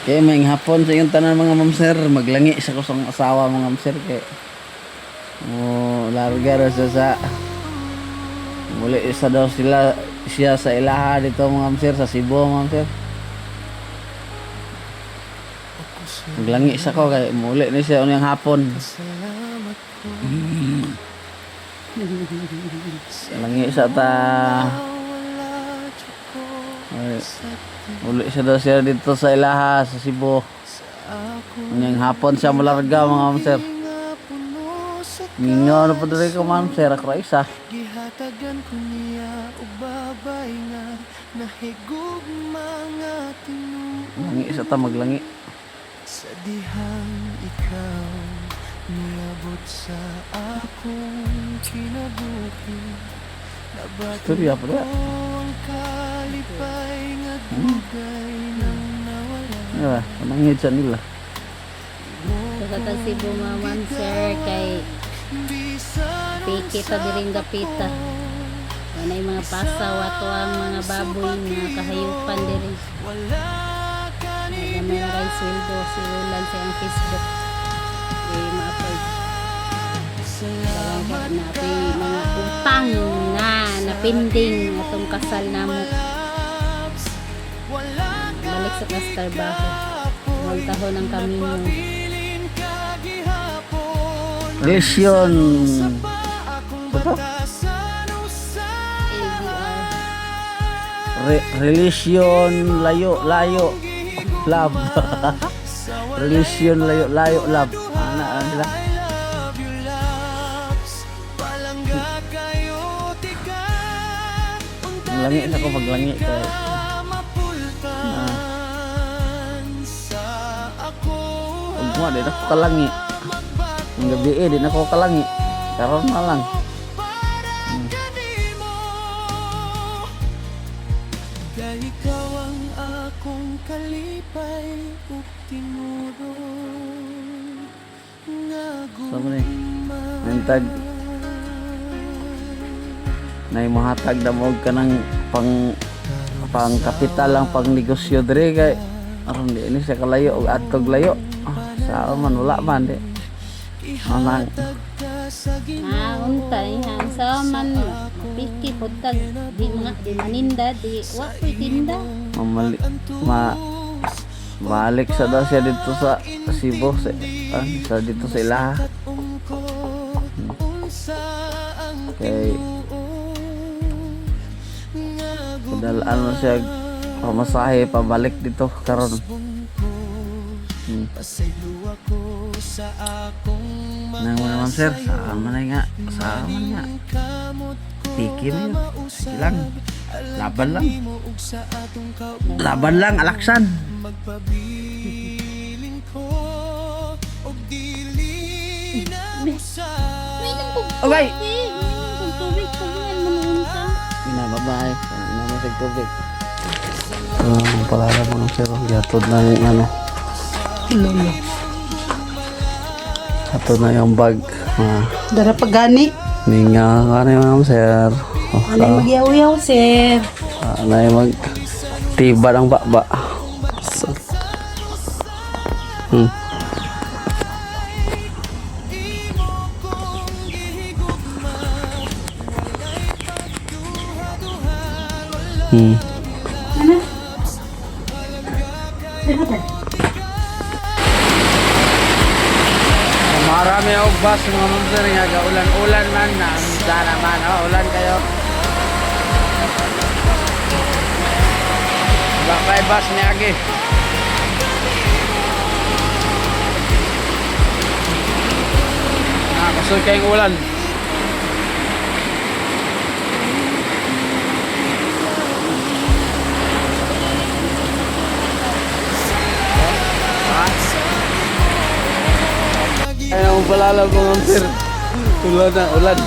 Kay may hapon sa iyong tanan, mga ma'am sir, maglangi sa kusang asawa, mga ma'am sir, kay mo larga ra siya sa muli isa daw sila siya sa ilaha dito, mga ma'am sir, sa Cebu, mga ma'am sir. Maglangi sa ko kay muli ni siya unyang hapon. Langi sa ta. Ay, uli siya daw siya dito sa ilaha sa Cebu. Unyang hapon siya mularga, mga ma'am sir. Mingaw na po diri ko, ma'am sir, ako ra isa. Gihatagan ko niya og babay nga nahigugma nga tinuod. Langi sa ta, maglangi. Sa dihang ikaw niabot sa akong kinabuhi, nabaton Istorya pa ko ba? ang kalipay nga dugay nang nawala. Ano ba? Panangid sa nila. Sa ta Cebu, mga ma'am sir, kay Bisan piki ta diring dapita. Wala mga pasaw ato ang mga baboy nga kahayupan diri. Wala ka ni Gamay na kay sweldo si Roland sa iyang Facebook. Di ma-afford. Salamat na apoy mga utang na napinding atong kasal namo. loves. Wala ka Balik sa tas trabaho. Huwag tahon ang kamino. Bilin ka gihapon. Relasyon. Pa akong Ito? batasan usa ABR. Relasyon layo layo love. Relasyon layo layo love. Ana ano sila? I love you, loves. Palangga kayo tika. Maglangi sa ko, maglangi kay Mapultan sa ako. Ug mo di na ko kalangi. Ang gabi eh, di na ko kalangi. Karon na lang. Para kanimo. Kay ikaw ang akong kalipay ug tinuro nga So mo ni. Nantag nay mohatag damog ka ng pang pang kapital lang pang negosyo diri kay aron di ini siya kalayo og adtog layo. Ah, sao man wala man di. Anang Ah, unta ha. Sa man piki putag di mga di maninda di wa ko'y tinda. Mamali ma balik sa daw siya dito sa Cebu sa, sa dito sa ilaha. Kay padalaan mo siya pamasahe pabalik dito karon. Pasaylo ako sa akong Nang mga ma'am sir, saan man ay nga, saan man nga. kamot ko. Tiki na yun. Sige lang. Laban lang. Ug sa atong Laban lang, alaksan. Magpabilin ko og dili na usab. Okay. Eh, kung tubig pagyan man unta. Ina, bye-bye. Ina mo sa tubig. Ang palala mo ng sir, gihatod na yung ano. Hatod na yung bag. Ah, Dara pagani. Minga ka na yung ma'am sir. Oh, Anay magyaw-yaw, sir. Anay mag tiba ng baba. So, Marami og bus, mga ma'am sir, nga gaulan-ulan man na sana man oh, ulan kayo. Wala pa bus ni Agi. Ah, kasoy kayong ulan. Ay, ang palala ko, ma'am sir. Ulan na, ulan.